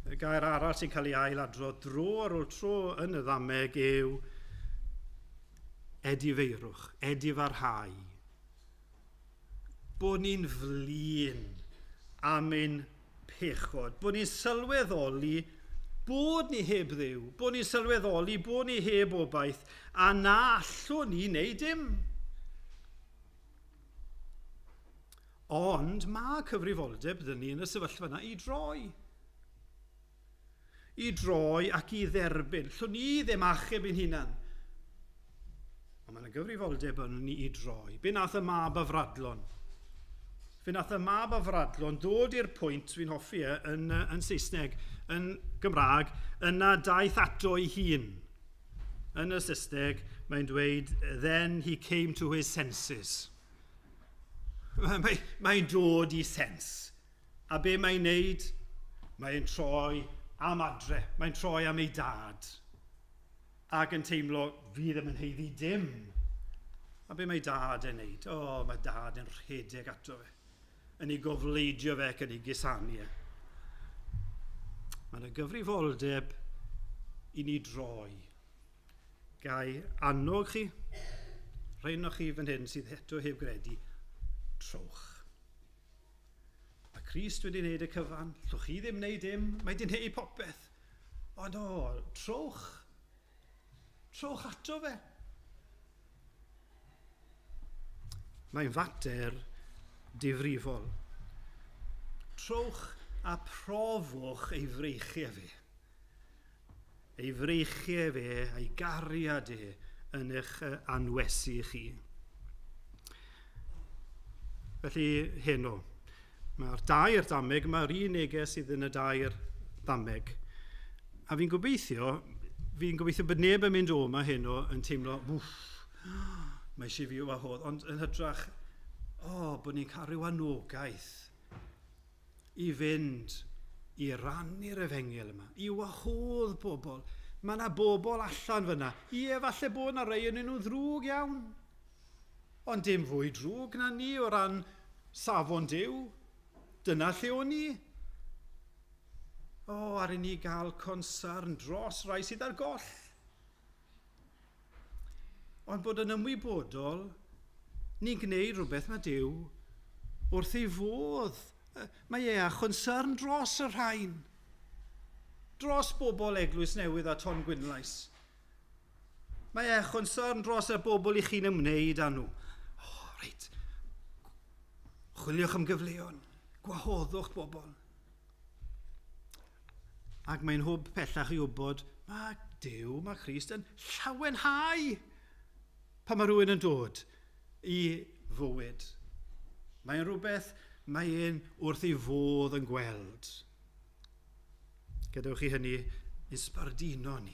Y gair arall sy'n cael ei ailadrodd dro ar ôl tro yn y ddameg yw edifeirwch, edifarhau. Bod ni'n flin am ein pechod, bod ni'n sylweddoli bod ni heb Dduw, bod ni'n sylweddoli bod ni heb obaith, a na allwn ni wneud dim. Ond mae cyfrifoldeb dyn ni yn y sefyllfa yna i droi. I droi ac i dderbyn. Llwn ni ddim achub ein hunan. Ond mae yna gyfrifoldeb yn ni i droi. Be nath y mab afradlon? Fe nath y mab afradlon dod i'r pwynt, fi'n hoffi e, yn, yn Saesneg, yn Gymraeg, yna daeth ato ei hun. Yn y Saesneg, mae'n dweud, then he came to his senses. Mae'n mae dod i sens. A be mae'n neud? Mae'n troi am adre. Mae'n troi am ei dad. Ac yn teimlo, fi ddim yn haeddu dim. A be mae dad yn neud? O, oh, mae dad yn rhedeg ato fe. Yn ei gofleidio fe ac yn ei gusanu e. Mae yna gyfrifoldeb i ni droi. Gai annog chi, rhain o chi fan hyn sydd eto heb gredu, trowch. Mae Crist wedi wneud y cyfan, llwch chi ddim wneud dim, mae wedi wneud popeth. Ond o, trowch. Trowch ato fe. Mae'n fater difrifol. Trowch a profwch ei freichiau fe. Ei freichiau fe a'i gariad e yn eich anwesu chi. Felly heno, mae'r dair dameg, mae'r un neges sydd yn y dair dameg. A fi'n gobeithio, fi'n gobeithio bod neb yn mynd o yma heno yn teimlo, wff, mae eisiau fi wahodd, ond yn hytrach, o, oh, bod ni'n cael rhyw anogaeth i fynd i rannu'r efengyl yma, i wahodd bobl. Mae yna bobl allan fyna. Ie, falle bod yna rei yn nhw ddrwg iawn. Ond dim fwy drwg na ni o ran safon Duw. Dyna lle o'n ni. O, ar i ni gael concern dros rai sydd ar goll. Ond bod yn ymwybodol, ni'n gwneud rhywbeth mae Duw wrth ei fodd. Mae e â chonsern dros y rhain. Dros bobl Eglwys Newydd a Ton Gwynlais. Mae e â chonsern dros y bobl i chi'n ymwneud â nhw. Oh, reit. Chwiliwch am gyfleon. Gwahoddwch bobl. Ac mae'n hwb pellach i wybod, mae Duw, mae Crist yn llawenhau pan mae rhywun yn dod i fywyd. Mae'n rhywbeth mae e'n wrth ei fodd yn gweld. Gadewch i hynny yn sbardino ni,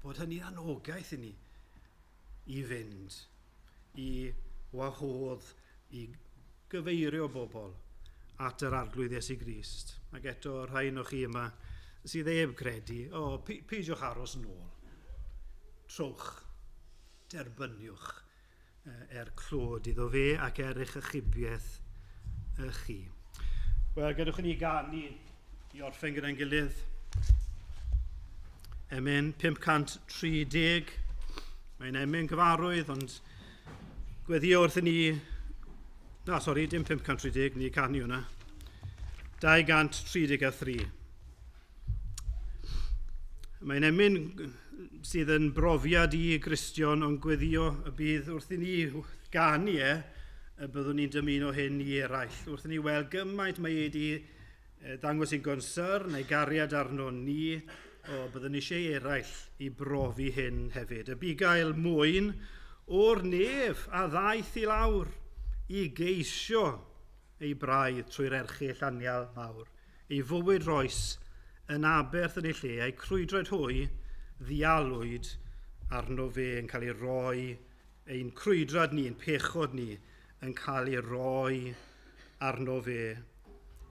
bod hynny'n anogaeth i ni i fynd, i wahodd, i gyfeirio bobl at yr Arglwydd Iesu Grist. Ac eto, rhai o chi yma sydd heb credu, o, oh, peidiwch aros nôl. Trowch, derbyniwch er clod iddo fe ac er eich achubiaeth chi. Wel, gadewch i ni ganu i orffen gyda'n gilydd. Emyn 530. Mae'n emyn gyfarwydd, ond gweddio wrth i ni... Na, sori, dim 530, ni canu hwnna. 233. Mae'n emyn sydd yn brofiad i Gristion, ond gweddio y bydd wrth i ni ganu e, y byddwn ni'n dymuno hyn i eraill. Wrth i ni weld gymaint mae wedi dangos i'n gonsern neu gariad arno ni, o, byddwn ni eisiau eraill i brofi hyn hefyd. Y bugail mwyn o'r nef a ddaeth i lawr i geisio ei braidd trwy'r erchyll anial mawr. Ei fywyd roes yn aberth yn ei lle, a'i crwydroed hwy ddialwyd arno fe yn cael ei roi Ein crwydrad ni, ein pechod ni, yn cael ei roi arno fe.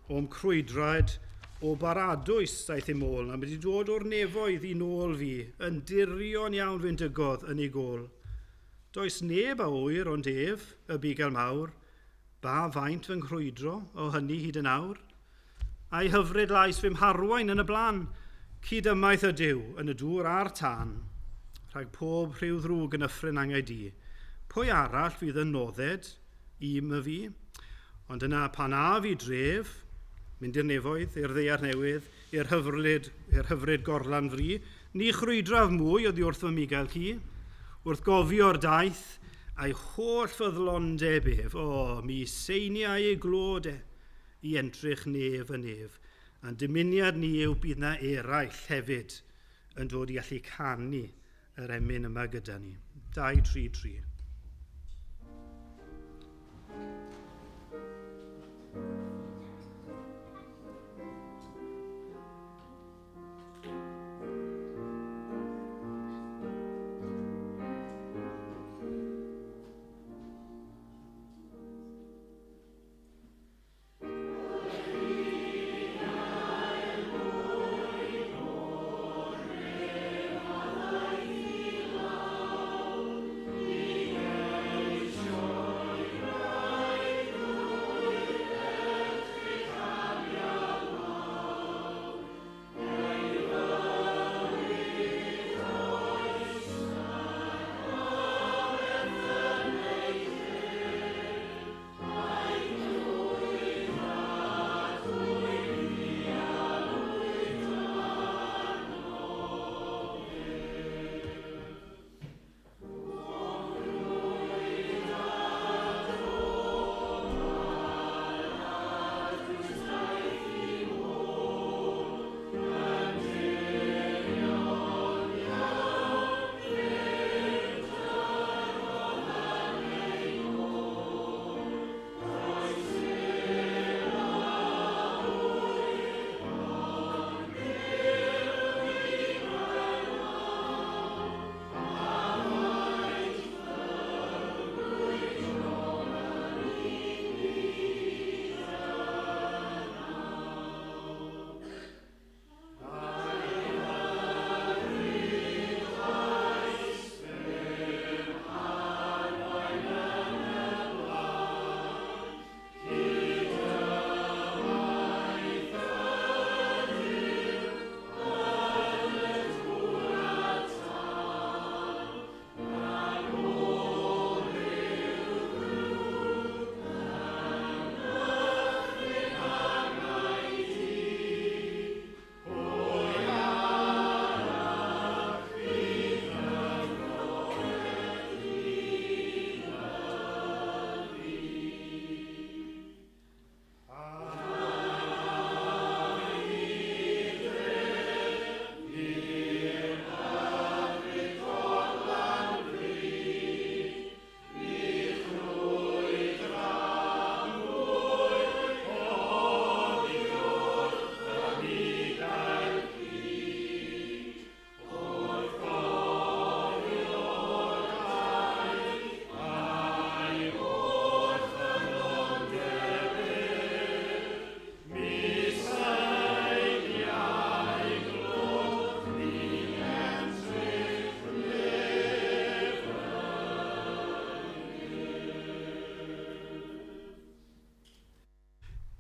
O'm crwydrad o baradwys daeth i'm ôl, a wedi dod o'r nefoedd i nôl fi, yn dirion iawn fe'n dygodd yn ei gôl. Does neb a ŵyr ond ef, y bugail mawr, ba faint fy nghrwydro o hynny hyd yn awr? A'i hyfryd lais fy mharwain yn y blaen, cyd ymaith ydyw yn y dŵr a'r tân, rhag pob rhyw ddrwg yn yffryn angau di. Pwy arall fydd yn nodded i my fi? Ond yna pan af i dref, mynd i'r nefoedd, i'r ddaear newydd, i'r hyfryd, i'r hyfryd gorlan fri, ni chrwydraf mwy oddi wrth fy migael ci, wrth gofio'r daith, a'i holl ffyddlondeb ef, o, mi seiniau ei glod e, i entrych nef y nef. A'n dymuniad ni yw bydd na eraill hefyd yn dod i allu canu yr emyn yma gyda ni. 2, 3, 3.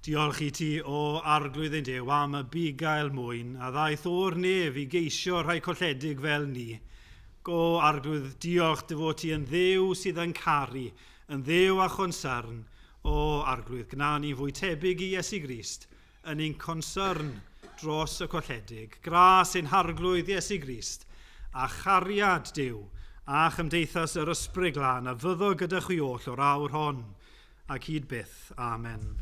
Diolch i ti o Arglwydd ein Duw am y bugail mwyn a ddaeth o'r nef i geisio rhai colledig fel ni. Go Arglwydd, diolch dy fod ti yn Dduw sydd yn caru, yn Dduw a chonsarn. O Arglwydd, gwna ni fwy tebyg i Iesu Grist yn ein consyrn dros y colledig. Gras ein Harglwydd Iesu Grist a chariad Duw a chymdeithas yr Ysbryd Glân a fyddo gyda chwi oll o'r awr hon ac hyd byth. Amen.